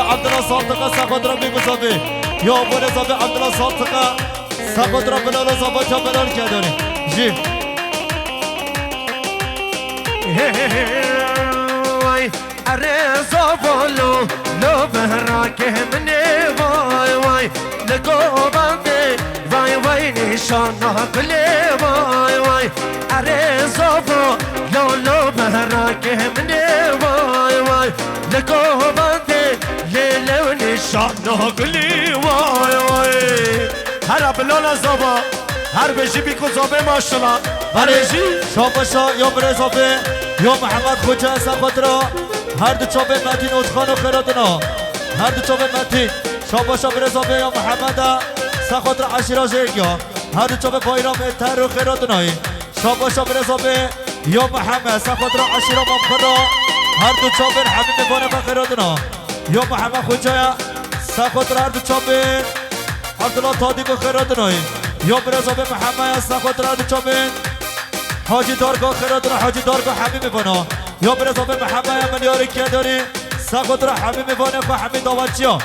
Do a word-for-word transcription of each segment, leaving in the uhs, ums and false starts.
Abdullah Saltıka, Sakotra Bîku Zafê. Yo, bole Zafê Abdullah Saltıka, Sakotra Bilal Zafê, ya Bilal Kedari. Jî. Hey, hey, hey, hey, vay. Erê zavalo, lo behrakê min ê, vay, vay. Li govendê, vay, vay, nîşana gulê, vay, vay. Erê zavalo, lo behrakê min ê, vay, vay. Li govendê, lê lew nîşana gulê, vay, vay. Hera Bilala Zava. Her bijî Bîku Zafê maşallah. Her bijî. Şabaşa ya birê Zafê, ya Mihemed Xoce, Sakotra. Her du çavê Metîn Ozkan û xêratina. Her du çavê Metîn. Şabaşa birê Zafê ya Mihemed e, Sakotra eşîra Jêrgiya. Her du çavê Bayramê Ter û xêratina. Şabaşa birê Zafê ya Mihemed, Sakotra eşîra Mamxira. Her du çavên hemî mêvanê xwe xêratina. Ya Mihemed Xoce ye, Sakotra her du çavên. Abdullah Tadî bi xêratina. Ya birê Zafê Mihemed, Sakotra her du çavên. Hacî Darga xêratina, Hacî Darga hemî mêvana. Ya birê Zafê Mihemed, ya Milyarê Kedarî, Sakotra hemî mêvanê xwe, hemî davetçiya.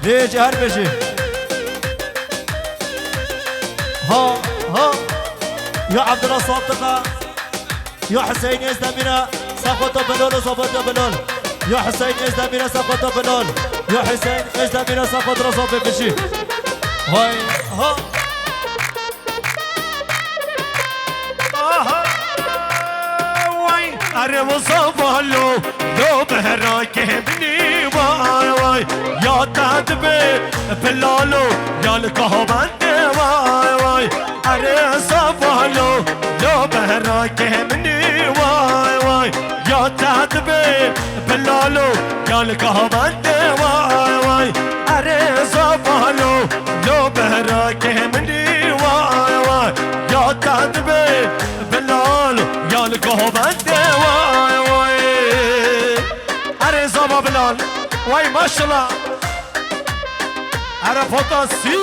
Lê ji her bijî. Ha, ha. Ya Abdullah Saltıka. Ya Hüseyin Özdemir e, Sakotra Bilal, Sakotra Bilal. Ya Hüseyin Özdemir e, Sakotra Bilal. Ya Hüseyin Özdemir e, Sakotra Zafê, bijî. Vay, ha. Aha, vay. Erê zavalo, lo behrakê min ê, vay, vay. Ya te dibe Bilalo, ya li kaho bende, vay, vay. Erê zavalo, lo behrakê min ê, vay, vay. Ya te dibe Bilalo, ya li kaho bende, vay, vay. Erê zavalo, lo behrakê min ê, vay, vay. Ya te dibe Bilalo, ya li kaho bende, vay, vay. Erê Zava Bilal, vay maşallah. Erê Potasî.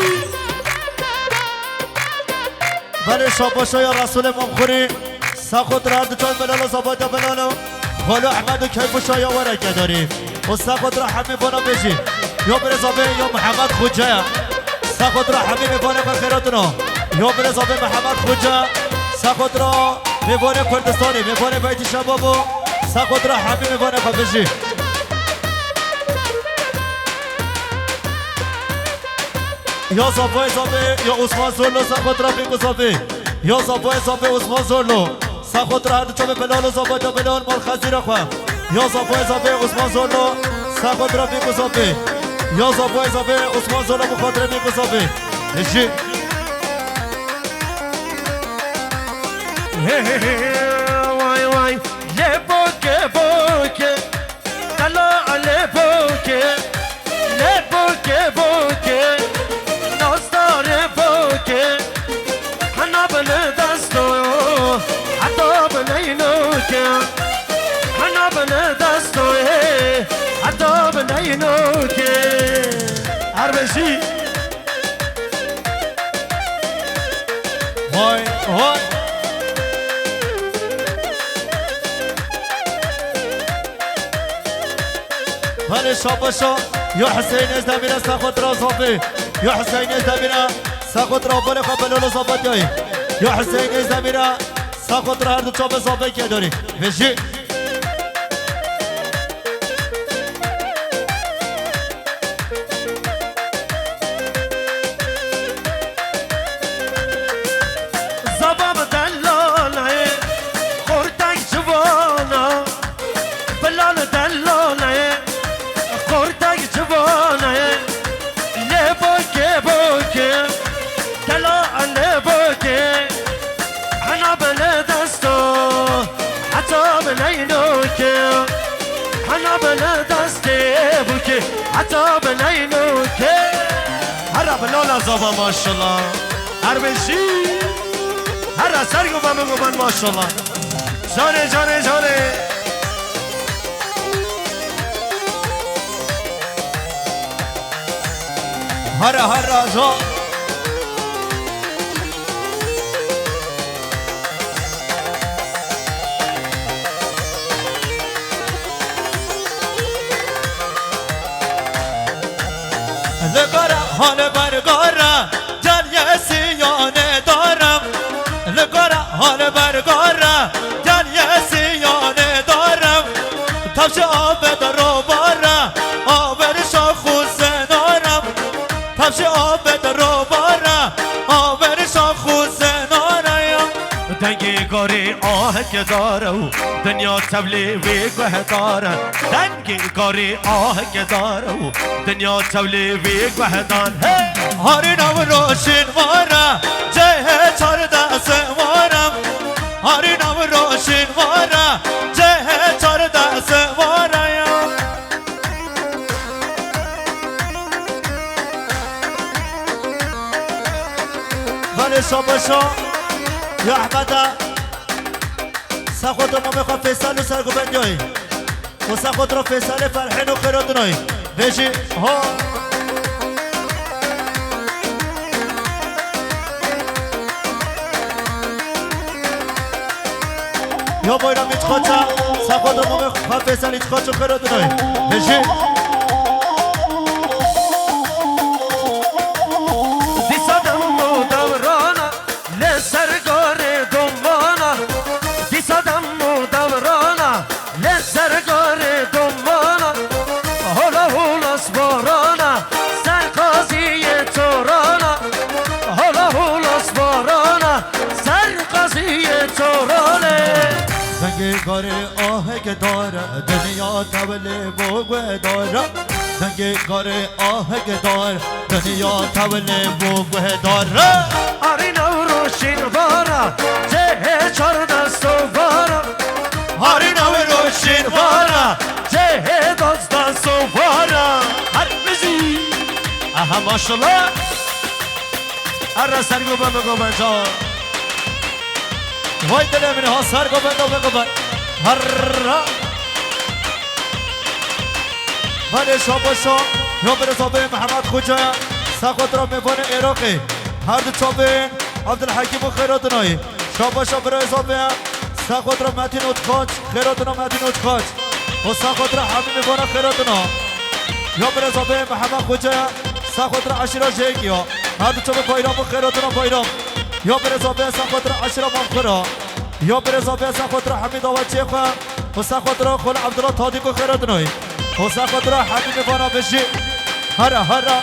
Belê şabaşa ya Resûlê Mamxurî. Sakotra her du çavên Bilalo, Zafê Bilalo. Xalo Ehmed û Keyfuşa ya were Kedarî. Û Sakotra hemî vana bijî. Ya birê Zafê ya Mihemed Xoce ye. Sakotra hemî mêvanê xwe xêratina. Ya birê Zafê Mihemed Xoce. Sakotra mêvanê Kurdistanê, mêvanê Beytî Şebab o. Sakotra hemî mêvanê xwe, bijî. Ya Zafê Zafê, ya Osman Zorlo, Sakotra Bîku Zafê. Ya Zafê Zafê, Osman Zorlo. Sakotra her du çavê Bilalo, Zafê Bilal, mal xezîra xwe. Ya Zafê Zafê, Osman Zorlo. Sakotra Bîku Zafê. Ya Zafê Zafê, Osman Zorlo, bi xatirê Bîku Zafê. Jî. Hey, hey, hey, vay, vay. Lê boke, boke. Dela lê boke. Lê boke, boke. Nastarê boke. Hena bile desto, heta bile inoke. Hena bile desto, heta bile inoke. Her bijî. Vay, vay. Belê şabaşa. Ya Hüseyin Özdemir e, Sakotra Zafê. Ya Hüseyin Özdemir e, Sakotra Bilalo, Zafê Tiyayî. Ya Hüseyin Özdemir e, Sakotra her du çavê Zafê Kedarî. Bijî. Zava bi delalê, xortek civana. Bilal delalê, xortek civane, lê boke boke, dela lê boke, hena bile desto, heta bile inoke, hena bile destê boke, heta bile inoke. Hera Bilala zava maşallah. Her bijî. Hera ser guman min guman maşallah. Canê, canê, canê. Hara, hara, can. Li gora hal bergora, gel yê siyanê darim. Li gora hal bergora, gel yê siyanê darim. Tavşi avê de robara, averişa xwe zenarim. Tavşi avê de robara, averişa xwe zenaraya. Dengê gorê aheke dare û dinya tevlê wê guhdare. Dengê gorê aheke dare û dinya tevlê wê guhdan. Hey! Harîna û roşîn vara, cehê çardeh sê vara. Harîna û roşîn vara, cehê çardeh sê vara ya. Belê şabaşa ya Ehmeda. Sexwet û mamê xwe Fêsal û sergubendiyayî. Û sexwet ro Fêsalê Ferhîn û Xêrotinayî. Vêjî ho. Ya bayramî çiqaça, sexwet û mamê xwe Fêsalî çiqaç û Xêrotinayî. Vêjî. Dîsa dem û dewrana, li ser gorê domana. Dîsa dem û dewrana, li ser gorê domana. Hola hola sparana, ser qaziyê çorana. Hola hola sparana, ser qaziyê çorane. Dengê gorê aheke dare, dinya tevlê bo guhdare. Dengê gorê aheke dare, dinya tevlê bo guhdare. Arîna û roşîn vara, cehê çardeh sovara. Arîna û roşîn vara, cehê dozdeh sovara. Her bijî. Aha, maşallah. Erre sergo bendo gobenca. Vay dilê min ha, sergo bendo goben. Herra. Belê şabaşa. Ya birêz abê Mihemed Xoca, sexwet ra mêvanê Êraqê. Her du çavên Abdulhekîm û Xêrotinayî. Şabaşa birêz abê. Sexwet ra Metîn Otkaç, Xêrotina Metîn Otkaç. Û sexwet ra Hemî mêvana Xêrotina. Ya birêz abê Mihemed Xoca, sexwet ra eşîra Jêk ya. Her du çavê Bayram û Xêrotina Bayram. Ya birêz abê sexwet ra eşîra Mamxura. Ya birêz abê sexwet ra Hemî dawa çê xwe. Û sexwet ra Xol Abdullah Tadîk û Xêrotinayî. Û sexwet ra Hemî mêvana bijî. Hera, hera.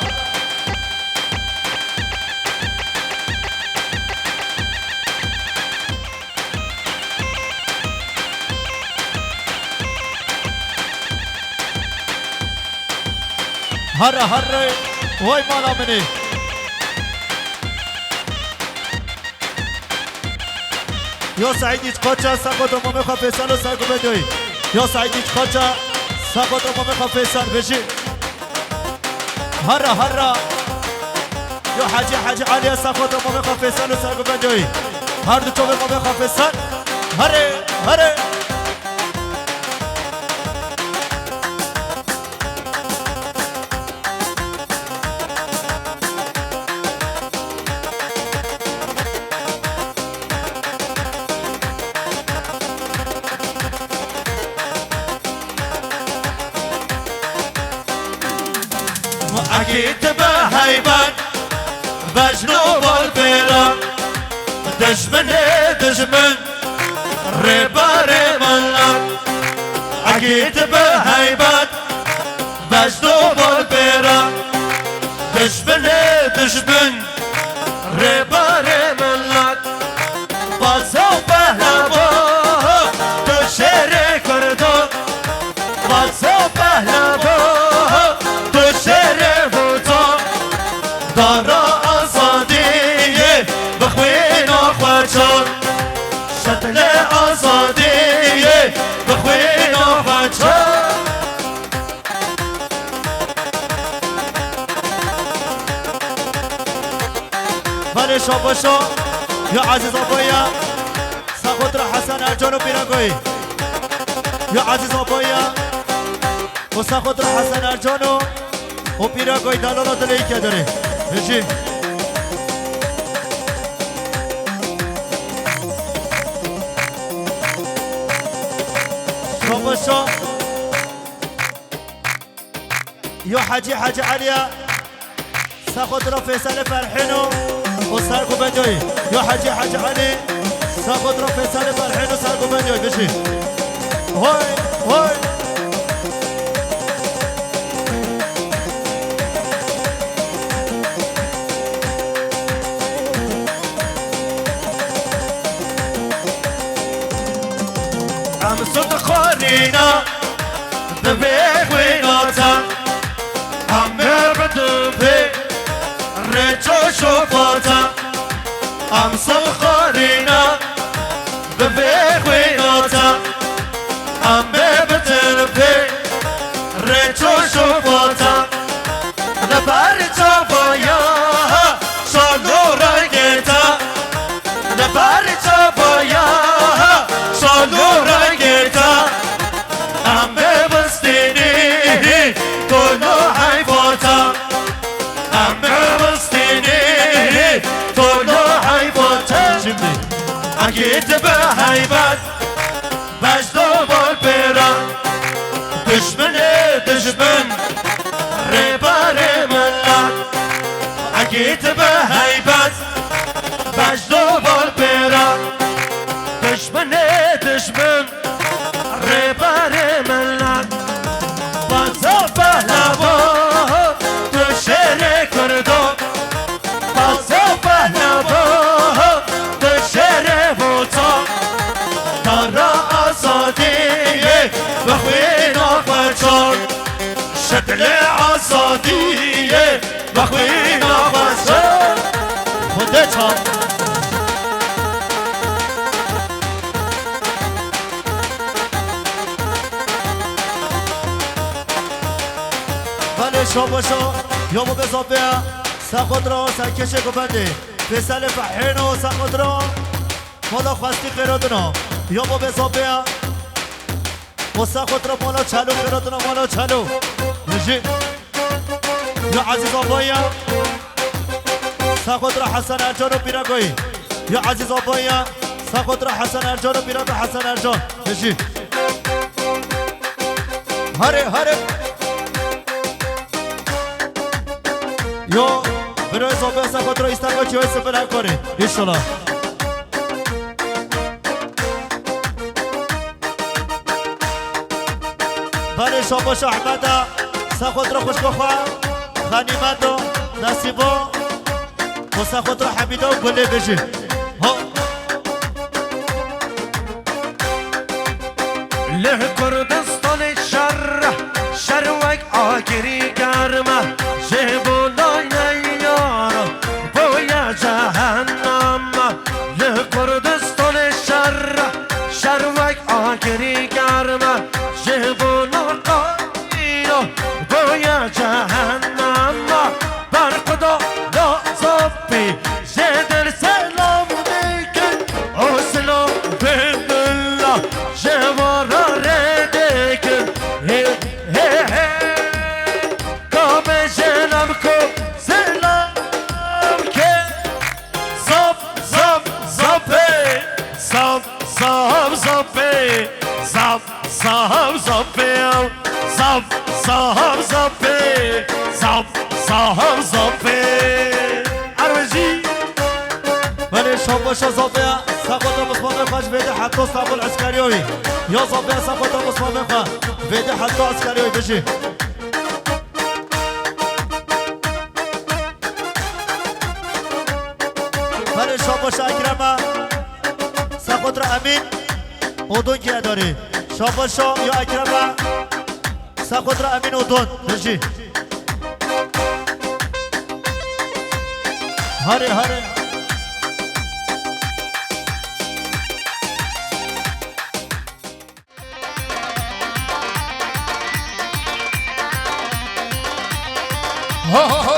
Herre, herre, vay mala min ê. Ya Seîd Îçqaça, sexwet û mamê xwe Fêsal û sergubedoyî. Ya Seîd Îçqaça, sexwet û mamê xwe Fêsal, vejî. Herra, herra. Yo Hecî, Hecî Elî, sexwet û mamê xwe Fêsal û sergubedoyî. Her du çavê mamê xwe Fêsal. Herê, herê. Ekî tu bi heybet, bejn û balpêran, dijminê dijmin, rêberê milet. Ekî tu bi heybet, bejn û balpêran, dijminê dijmin, rêberê milet. Paşa û pehlevan, tu şêrê Kurdan. Paşa û pehlevan, tu şêrê Votan. Dara azadiyê bi xwîna xwe çand. Şetlê azadiyê bi xwîna xwe çand. Belê şabaşa ya Ezîz Abayî ya. Sexwet ra Hesen Ercan û Pîragoyî. Ya Ezîz Abayî ya. Û sexwet ra Hesen Ercan û, û Pîragoyî delala dilê î kedirê. Hecî. Şabaşa. Yo Hecî, Hecî Elî ya. Saxotra Feysalê Ferhîno û Sergo Becoyî. Yo Hecî Hecî Elî. Saxotra Feysalê Ferhîno û Sergo Becoyî. Bijî. Hoy, hoy. Em sot xwarîna. Divê xwîna te em ê bidin pê rêç û şofa te. Em sixarîne divê xwîna te em ê bidin pê rêç û şofa te. Li ber çavaya şal û rengê te. Li ber çavaya şal û rengê te. Em bê bistînî tol û heyfa te. Em bê bistînî tol û heyfa te. Şimdi. Ekî tu bi heybet. Beşdo bol pêra, dişminê dişmin, rêberê milet. Ekî tu bi heybet, beşdo bol pêra, dişminê dişmin, rêberê milet. Bazo pehlavo, tu şêrê Kurdo. Taze pehlava, tu şerê vota. Nara azadiyê bi xwîna xwe çand. Şetlê azadiyê bi xwîna xwe çand. Xwedê çand. Belê şabaşa, ya bo bê zapeya. Sexotra, serkeşê guvendê. Fêsalê Fehêno, sexotra. Mala xwestî xêradina. Ya bo bê zapeya. O sexotra mala çelo xêradina, mala çelo. Nijî. Ya Ezîz Abayya. Sexotra Hesen Ercan û Pîragoyî. Ya Ezîz Abayya. Sexotra Hesen Ercan û Pîrago Hesen Ercan. Nijî. Hare, hare. Yo, biro Zobe sexotra Îstanbul çiyoy sıfır hevkarê. İnşallah. Belê şabaş Ehmeda, sexotra xwişka xwe, Xanîmeta, Nesîba, û sexotra Hemîda û Gulê bijî. Ha. Li Kurdistanê şer, şer wek agirî germ e, ji bo nayne yara, boye cehennem e. Li Kurdistanê şer, şer wek agirî germ e, ji bo naqayîna, boye cehennem e. Berxwedana zafî, Jê der selam dikin, o silam bindilla, ji wara rê dikin. He, he, he. Ka bêjin em ku silam ke. Zaf, zaf, zaf ê. Zaf, zaf, zaf ê. Zaf, Zaf, zaf ê, zaf, zaf, zaf ê, zaf, zaf, zaf ê. Erwejî. Belê şabaşa zaf ê, sexota mismamê xwe ji vêde heta Stenbul Eskeriyoyî. Ya zaf ê, sexota mismamê xwe vêde heta Eskeriyoyî bijî. Belê şabaşa Ekrema. Sexotra Emîn Odun Gedarî. Şabaşa ya Ekrema. Sexotra Emîn Odun. Bijî. Hare, hare. Ho, ho, ho!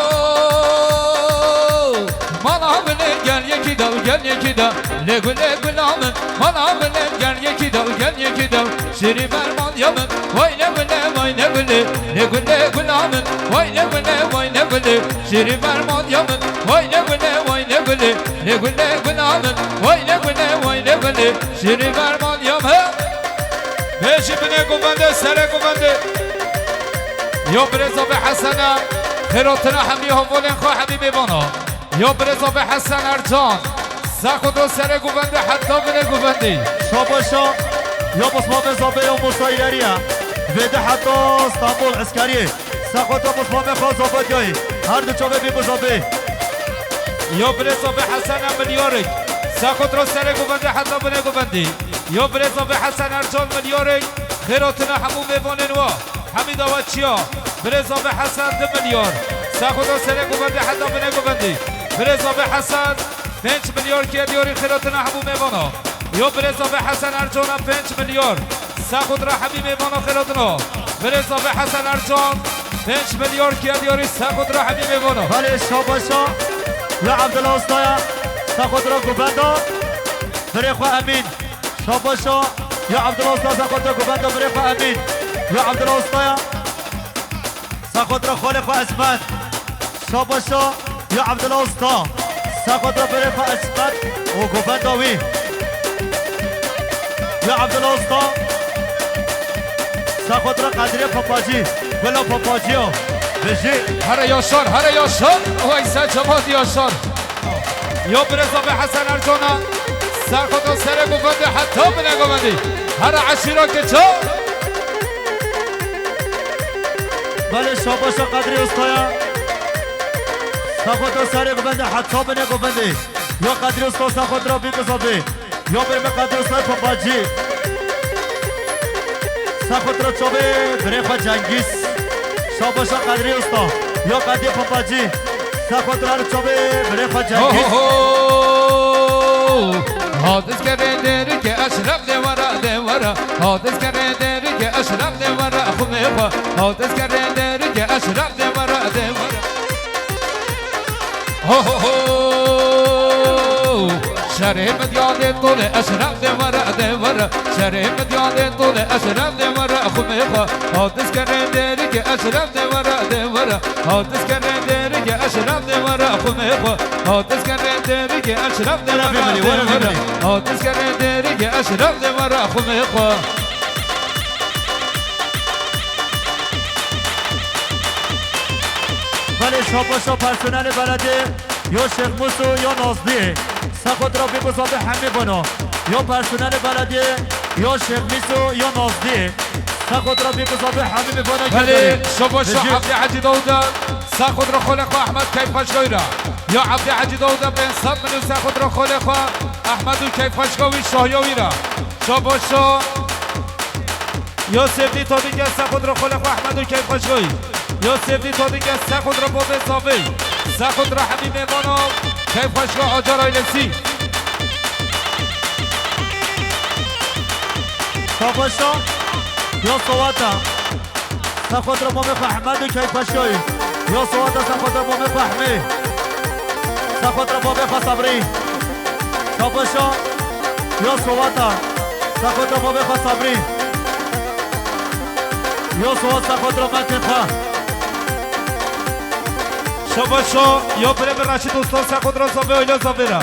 Mala gulê gel yekî daw, gel yekî daw. Lê gulê gula min. Mala gulê gel yekî daw, gel yekî daw. Şirî berman ya min. Vay lê gulê, vay lê gulê. Lê gulê gula min. Vay lê gulê, vay lê gulê. Şirî berman ya min. Vay lê gulê, vay lê gulê. Lê gulê gula min. Vay lê gulê, vay lê gulê. Şirî berman ya min. Bêjî binê guvendê, serê guvendê. Yo birêza be Hesena. Xêrotina hemî hevalên xwe, hemî mêvana. Ya birêza be Hesen Ercan. Sexudo serê govendê heta binê govendî. Şabaşa. Ya Musmamê Zabê ya Musa İleriye. Vêde heta Stenbol eskeriyê. Sexudo Musmamê xwe Zabadiyayê. Her du çavê bî bi Zabê. Ya birêza be Hesen Milyarek. Sexudo serê govendê heta binê govendî. Ya birêza be Hesen Ercan Milyarek. Xêrotina hemû mêvanên wa. Hemî dawaçiya. Birêza be Hesen du milyar. Sexudo serê govendê heta binê govendî. Birêza be Hesen pênc milyar kiye diyarî xêrotina hemû mêvana. Yo birêza be Hesen Ercana pênc milyar. Sexutra hemî mêvana xêrotina. Birêza be Hesen Ercan pênc milyar kiye diyarî Sexutra hemî mêvana. Belê şabaşa. Ya Abdullah Ustaya. Sexutra govenda. Birê xwe Emîn. Şabaşa ya Abdullah Usta, Sexutra govenda birê xwe Emîn. Ya Abdullah Ustaya. Sexutra xalê xwe Esmet. Şabaşa ya Abdullah Usta. Sexutra birê xwe Esmet û govenda wî. Ya Abdullah Usta. Sexutra Qedrê Papacî. Gula Papaciya. Bijî. Here yaşar, here yaşar. Vay sen cemaat yaşar. Yo birêza be Hesen Ercana. Sexutra serê govendê heta binê govendî. Here eşîra kiça. Belê şabaşa Qedrê Ustaya. Sexutra serê govendê heta binê govendî. Yo Qedrê Usta sexutra bî bizabî. Yo birê me Qedrê Usta Papacî. Sexutra çavê birê xwe Cengîz. Şabaşa Qedrê Usta. Yo Qedrê Papacî. Sexutra çavê birê xwe Cengîz. Ho, ho, ho. Hadis kerê derike eşref de wara, de wara. Hadis kerê derike eşref de wara, xumê xwe. Hadis kerê derike eşref de wara, de wara. Ho, ho, ho. Şerê Midyadê tole eşref de were, de were. Şerê Midyadê tole eşref de were, xumê xwe. Hadis kerê derike eşref de were, de were. Hadis kerê derike eşref de were, xumê xwe. Hadis kerê derike eşref de were, de were. Hadis kerê derike eşref de were, xumê xwe. Belê şabaşa personelê belediyê, yo Şêx Mûso, yo Nazliyê. Sexutra bî bizabî hemî bano. Yo personelê belediyê, yo Şêx Mûso, yo Nazliyê. Sexutra bî bizabî hemî bano. Belê şabaşa Abdî Hecî Dawuda. Sexutra xolê xwe Ehmed Keyfxweşgoyra. Yo Abdî Hecî Dawuda pênc sed milyon sexutra xolê xwe Ehmed û Keyfxweşgo wî şahiya wî ra. Şabaşa. Yo Sêvdî Todinge Sexutra xolê xwe Ehmed û Keyfxweşgoyî. Yo Sêvdî Todinge Sexutra bobê zavê. Sexutra hemî mêvana Keyfxweşgo Acar ailesî. Savaşa yo Sowata. Sexutra bobê xwe Ehmed û Keyfxweşgoyî. Yo Sowata Sexutra bobê xwe Ehmê. Sexutra bobê xwe Sabrî. Savaşa. Yo Sowata. Sexutra bobê xwe Sabrî. Yo Sowat Sexutra metê xwe. Şabaşo, yo birê min Reşîd Usta Sexutra zavê oyla zavê ra.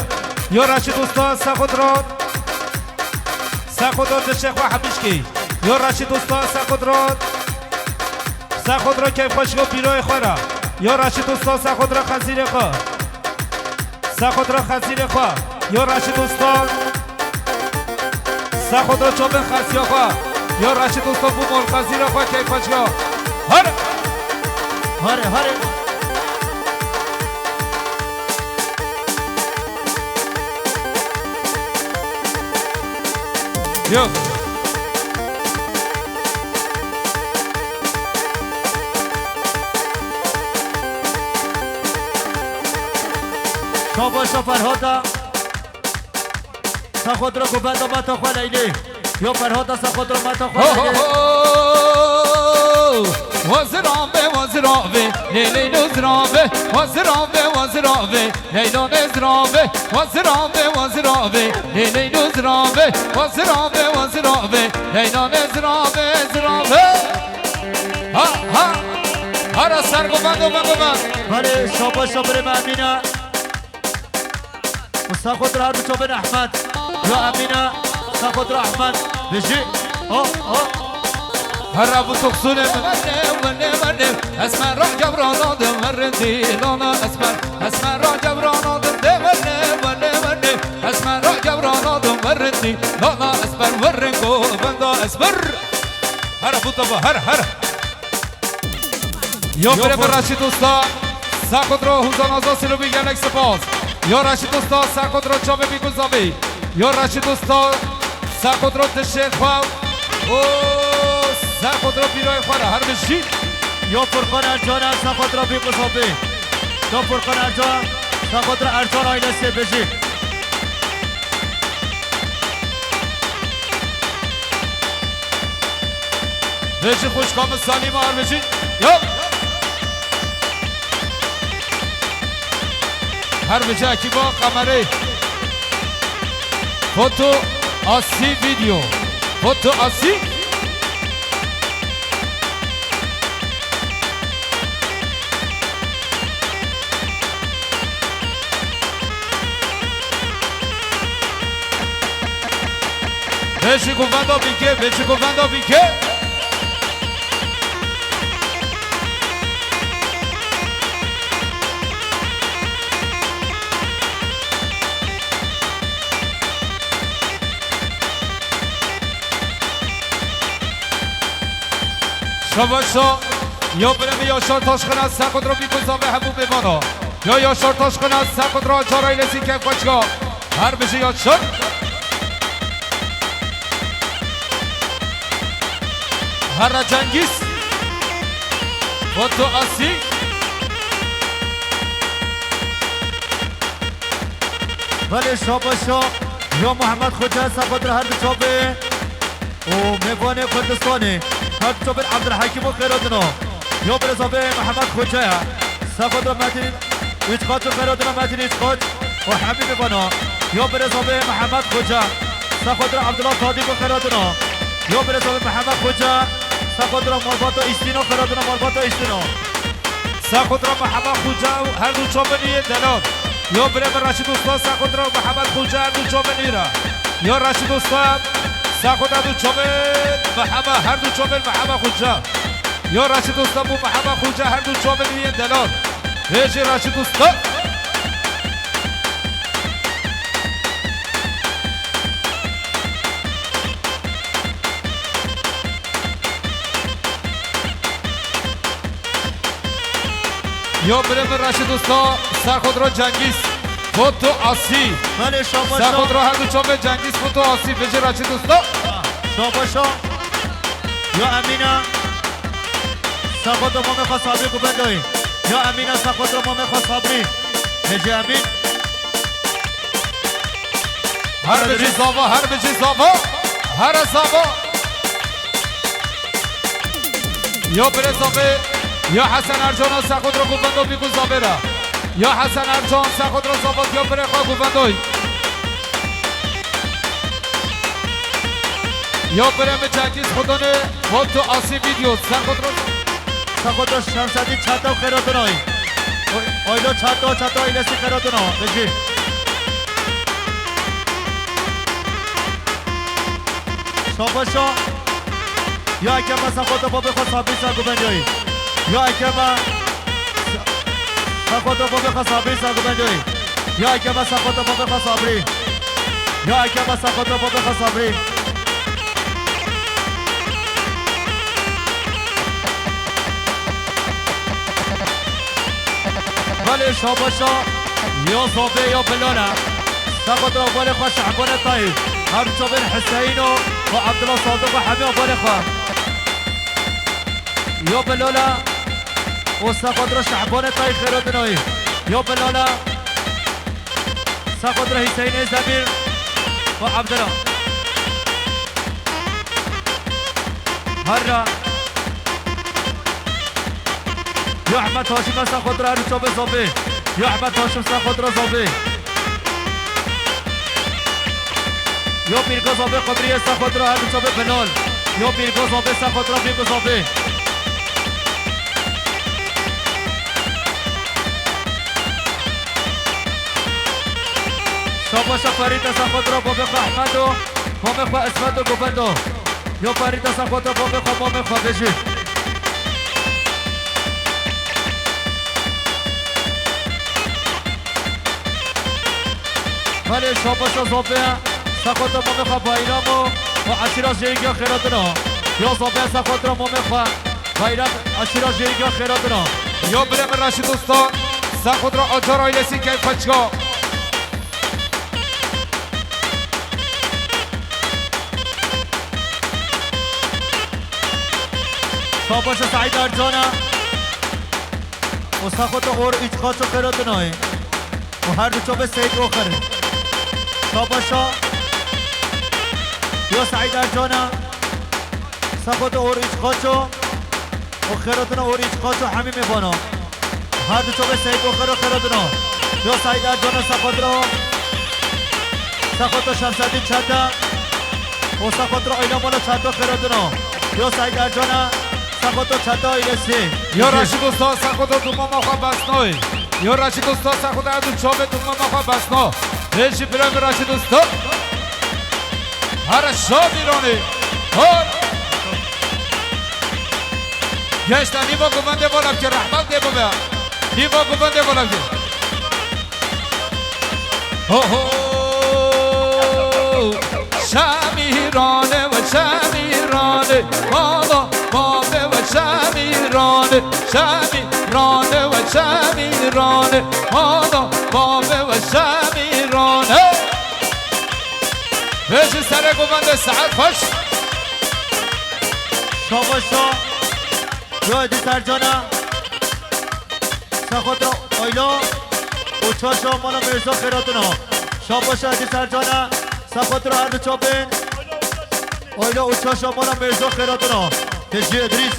Yo Reşîd Usta Sexutra. Sexutra dişê xwe Hebişkî. Yo Reşîd Usta Sexutra. Sexutra Keyfxweşgo pîroyê xwe ra. Yo Reşîd Usta Sexutra xezîrê xwe. Sexutra xezîrê xwe. Yo Reşîd Usta. Sexutra çopê xesiya xwe. Yo Reşîd Usta bû mol xezîrê xwe Keyfxweşgo. Here. Here, here. Yo. Şabaşa Ferhata. Sexutra ku benda meta xwe Leylê. Yo Ferhata Sexutra meta xwe Leylê. Ho, ho, ho. Waziran be, waziran be, lê Leylo ziran be. Waziran be, waziran be. Leylo ne zirabe, wa zirabe, wa zirabe, lê Leylo zirabe, wa zirabe, wa zirabe, Leylo ne zirabe, zirabe. Ha, ha. Hara ser govend, govend, govend. Belê, şabaş, şabaş, Emîne. Musa Xotira her du çavên Ehmed. Ya Emîne, Musa Xotira Ehmed. Bijî. Oh, oh. Here bu toxsunê min. Wele, wele, wele. Ez me ra gevra dadim. Rindî lala esmer, esmera gewrana din de wele, wele, wele. Esmera gewrana din ve rindî lala esmer, ve ringo venda esmer. Her bu tava, her, her. Yo, yo, birê min Reşîd Usta, Saqudro Huzan Aza Silûbî gelek spas. Yo Reşîd Usta, Saqudro çavê bî guzavî. Yo Reşîd Usta, Saqudro dişê xwe û Saqudro bîroyê xwe re her bijî. Yo Furkan Ercan, Saqudro bî guzavî. Yo Furkan Ercan, Saqudro Ercan ailesê bijî. Vêjî xwişka min Salîma her bijî. Yo. Her bijî ekîba kamerê. Foto Asî video. Foto Asî. Vêjî guvenda bîkê, vêjî guvenda bîkê. Şabaşa, yo birê min Yaşar Taşkıran, Saqudro bî guzavê hemû mêvana. Yo Yaşar Taşkıran, Saqudro Acar ailesî keyf xweşka. Her bijî Yaşar. Herre Cengiz. Foto Asî. Belê şabaşa. Yo Muhammed Xoca, Saqudro her du çavê. û mêvanê Kurdistanê, her çavên Abdulhekîm û xêradina. Yo birêzavê Mihemed Xoce ye. Sexodra Metin Üçkaç û xêradina Metin Üçkaç û hemî mêvana. Yo birêzavê Mihemed Xoce. Sexodra Abdullah Kadî û xêradina. Yo birêzavê Mihemed Xoce. Sexodra malbata Îstîno, xêradina malbata Îstîno. Sexodra Mihemed Xoce û her du çavên wî yên delal. Yo birê min Reşîd Usta, Sexodra Mihemed Xoce her du çavên wî re. Yo Reşîd Usta, Sexodra du çavên Mihemed, her du çavên Mihemed Xoce. Yo Reşîd Usta bû Mihemed Xoce her du çavên wî yên delal. Vêjî Reşîd Usta. Yo birê min Reşîd Usta, Sexodra Cengiz, Foto Asî. Belê şabaşa. Sexodra her du çavê Cengiz, Foto Asî, vêjî Reşîd Usta. Şabaşa. Yo Emîna. Sexodra mamê xwe Sabrî guvendoyê. Yo Emîna, Sexodra mamê xwe Sabrî. Vêjî Emîn. Her bijî zava, her bijî zava. Here zava. Yo birê zavê, yo Hesen Ercan, Sexodra guvendo bî guzavê re. Yo Hesen Ercan, Sexodra zava, yo birê xwe guvendoy. Yo birê min Cengiz Xudonê, Foto Asî video, Sexodra. Sexodra Şemsedîn çeta û xêradinoy. Oylo çeta, çeta ailesî xêradino. Vêjî. Şabaşa. Ya ekeme Sexodra babê xwe Sabrî ser guvendoyî. Ya ekeme Sexodra babê xwe Sabrî ser guvendoyî. Ya ekeme Sexodra babê xwe Sabrî. Ya ekeme Sexodra babê xwe Sabrî. Belê şabaşa, ya zavê ya Bilal e. Sexodra balê xwe Şehbanê Tayî. Her çavên Hüseyîno û Abdullah Sadiq û hemî balê xwe. Ya Bilal e. Û Sexodra Şehbanê Tayî xêradinoyî. Ya Bilal e. Sexodra Hüseyînê Zemîr û Abdullah. Herra. Ya Ehmed Haşim, Sexodra her du çavê zavê. Ya Ehmed Haşim, Sexodra zavê. Ya Pîrga zavê Qedriyê, Sexodra her du çavê Bilal. Ya Pîrga zavê, Sexodra Pîrga zavê. Şabaşa Ferîd, Sexodra babê xwe Ehmedo, mamê xwe Esmedo guvendo. Yo Ferîd, Sexodra babê xwe, mamê xwe vêjî. Belê, şabaşa Zafê, sexotra mamê xwe Bayram û, û eşîra Jêrîgiya xêratina. Ya Zafê, sexotra mamê xwe Bayram, eşîra Jêrîgiya xêratina. Ya birê min Reşîd Usta, sexotra Acar ailesî keyf xwe çika. Şabaşa Seîd Ercana. û sexotra Or Îçqaço xêratina û her du çavê Seyîd Oxir. Şabaşa ya Seîd Ercana, sexotra Or Îçqaço û xêratina Or Îçqaço hemî mêvana. Her du çavê Seyîd Oxir xêratina. Ya Seîd Ercana sexotra, sexotra Şemsedîn Çete û sexotra Ayna Mala Çete xêratina. Ya Seîd Ercana, sexotra Çete ailesî. Ya Reşîd Usta, sexotra tu mama xwe besnoy. Ya Reşîd Usta, sexotra tu çavê tu mama xwe besno. Hêjî birê min Reşîd Usta. Here şad Îranê. Hor. Geşta nîva guvendê vala ki rehmet dê bibe. Nîva guvendê vala ki. Ho ho. Şemîrane we Şemîrane, mala bavê we Şemîrane, Şemîrane we Şemîrane, mala bavê we Şemîrane. Vêjî serê guvendê saet xweş. Şabaşa. Yo Edî Sercana. Sexotra Ayla û Çaşa mala Mêrza xêratina. Şabaşa Edî Sercana, sexotra her du çapên Ayla û Çaşa mala Mêrza xêratina. Tecî Edrîs.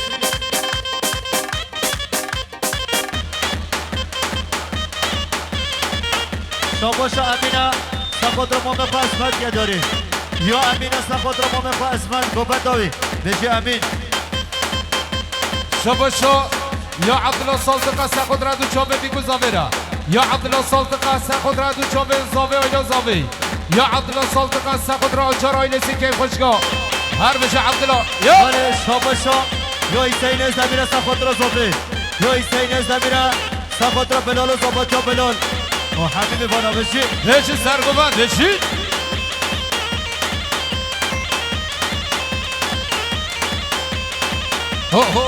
Şabaşa Emîne, sexotra mamê xwe Esmet Gedarî. Ya Emîne, sexotra mamê xwe Esmet, gopeta wî. Vêjî Emîn. Şabaşa ya Abdullah Saltıka, sexotra du çavê bîku zavê ra. Ya Abdullah Saltıka, sexotra du çavê zavê, oyla zavê. Ya Abdullah Saltıka, sexotra Acar ailesî keyf xweşka. Her bije Abdullah. Ya. Hale şabaşa. Ya Hüseyin Özdemire, sexotra zavê. Ya Hüseyin Özdemire, sexotra Bilal û Zabatya Bilal. O hemî vana vêjî. Vêjî serguvan, vêjî. Ho ho.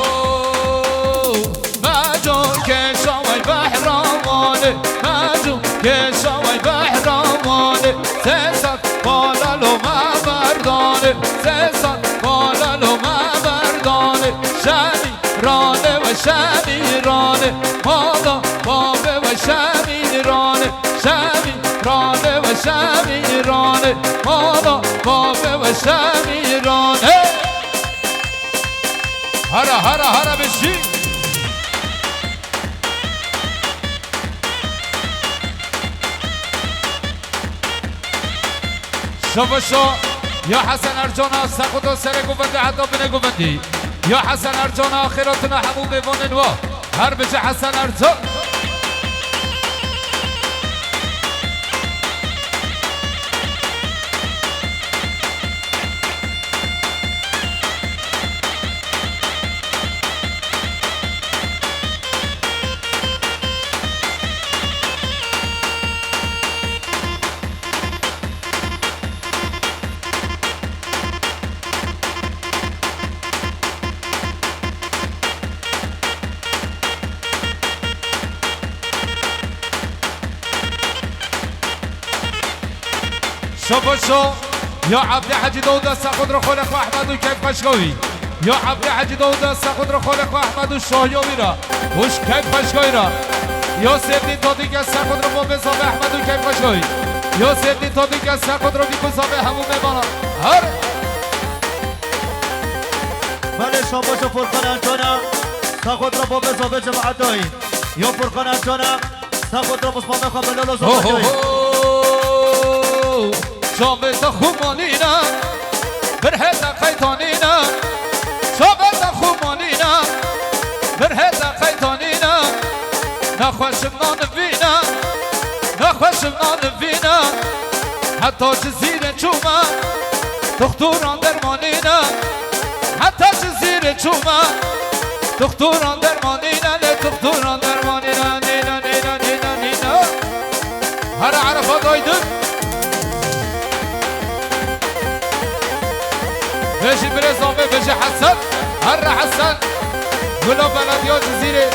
Meco keşa wey behrawane, meco keşa wey behrawane. Sesat bala lo me berdane, sesat bala lo me berdane. Şemîrane we Şemîrane, mala bavê we Şemîrane, Şemîrane we Şemîrane, mala bavê we Şemîrane. Hara, hara, hara bişî. Şabaşa ya Hesen Ercana, sexotra serê guvendê heta binê guvendî. Ya Hesen Ercana, xêratina hemû mêvanên wa. Her bije Hesen Ercan. Şabaşo ya Ebdî Hecî Dawuda, sexotra xolê xwe Ehmed û keyf xweşka wî. Ya Ebdî Hecî Dawuda, sexotra xolê xwe Ehmed û şahiya wî ra. Hoş keyf xweşka wî ra. Ya Sêrdîn Tadîke, sexotra bavê zavê Ehmed û keyf xweşka wî. Ya Sêrdîn Tadîke, sexotra bîku zavê hemû mêvana. Her. Belê şabaşo Furkan Ercana, sexotra bavê zavê cemaetayî. Ya Furkan Ercana, sexotra Musmamê xwe Belala Ho, ho, Zobakayî. Ho. Çavê te xumanîne, bir heta qeytanîne. Çavê te xumanîne, bir heta qeytanîne. Nexweşim nanivîne, nexweşim nanivîne. Heta Cizîrê çûme, tuxturan dermanîne. Heta Cizîrê çûme, tuxturan dermanîne, lê tuxturan dermanîne, nîne, nîne, nîne, nîne. Here Erefa daydin. Bêjî birêz avê, bêjî Hesen. Herre Hesen. Gula belediya Cizîrê.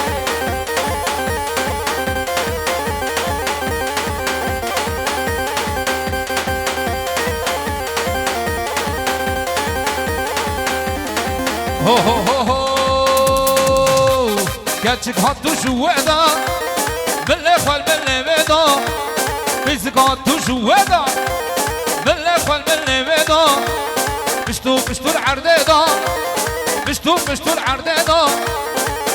Ho, ho, ho, ho. Keçik hat tu ji wê de, milê xwe li milê wê de. Qîzik hat tu ji wê de, milê xwe li milê wê de. Pişt û pişt û li erdê de, pişt û pişt û li erdê de.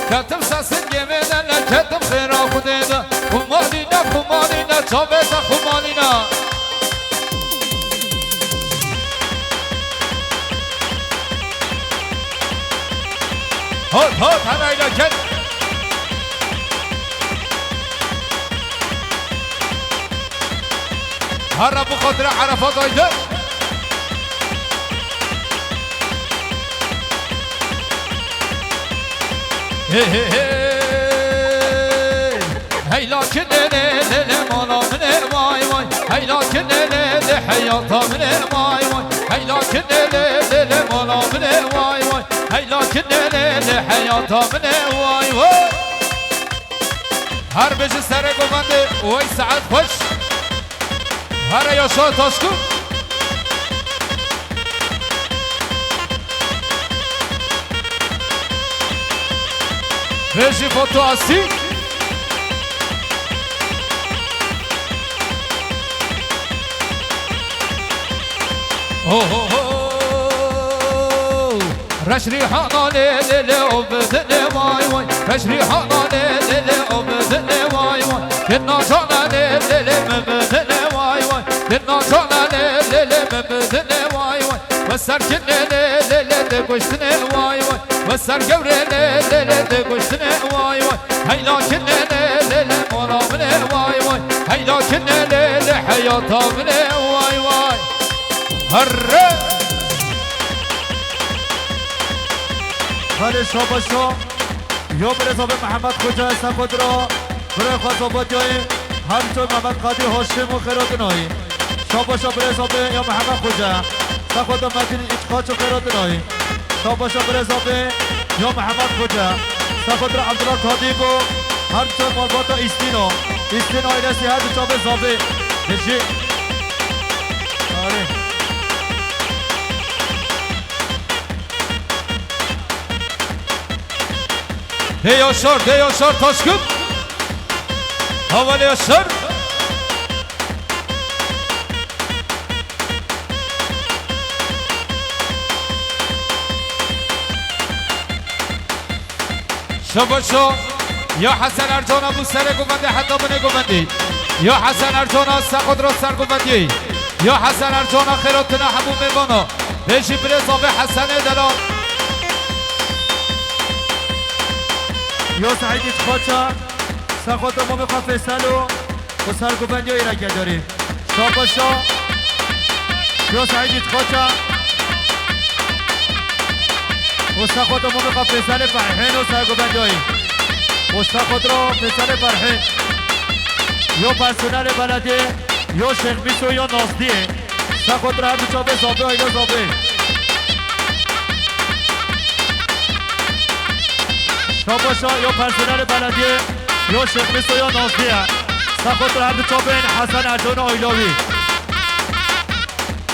Ketim sesingê wê de, le ketim xêra Xwedê de. Xumalîne, xumalîne, çavê te xumalîne. Hot, hot, herayla ket. Hara bu xatira Arafat haydi. Hey, hey, hey. Hey lakin lê lê lê lê mala min ê vay vay. Hey lakin lê lê lê heyata min ê vay vay. Hey lakin lê lê lê lê mala min ê vay vay. Hey lakin lê lê lê heyata min ê vay vay. Her bêjin serê govendê, wey saet xweş. Here yaşa Taşkû. Bêjî Batu Asî. Ho, ho, ho. Reş rîhana lê, lê, lê, o bidinê vay, vay. Reş rîhana lê, lê, lê, o bidinê vay, vay. Din nacana lê, lê, lê, mi bidinê vay, vay. Din nacana lê, lê, lê, mi bidinê vay, vay. We ser kinê lê, lê, lê, de goştinê vay, vay. We ser gewrê lê, lê, lê, de goştinê vay, vay. Heyla kinê lê, lê, lê, mala minê vay, vay. Heyla kinê lê, lê, heyata minê vay, vay. Herre! Hadi şabaşa. Yo birêz abi Mehmet Xoca, Sexodra, birê xwe Zabatiyayê, her ço Mehmet Qadî Haşim û xêratinayî. Şabaşa birêz abi ya Mehmet Xoca, Sexodra Metin İtqaç û xêratinayî. Şabaşa birêz abi ya Mehmet Xoca, Sexodra Abdullah Kadî go, her ço malbata Îstîno, Îstîn ailesi her du çavê Zabê. Dişi. Arê. De Yaşar, de Yaşar Taşkın. Havale Yaşar. Şabaşo. Ya Hesen Ercana bu serê govendê heta binê govendê. Ya Hesen Ercana Sexodra ser govendê. Ya Hesen Ercana xêratina hemû mêvana. Bêjî birêz avê Hesenê delal. Yo Seîdî Tixaça, Sexodra mamê xwe Fêselo û sergovendî ya îregedarî. Şabaşa. Yo Seîdî Tixaça. Û Sexodra mamê xwe Fêselê Ferhên û sergovendî ya. Û Sexodra Fêselê Ferhên. Yo personelê belediyê. Yo Şêx Mîso yo Nazdiyê. Sexodra her du çavê Zabê, aîla Zabê. Şabaşa yo personelê belediyê, yo Şêx Mîso yo Nazdiyê. Sexodra her du çavên Hesen Ercan aîla wî.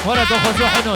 Were daxwaziya heno.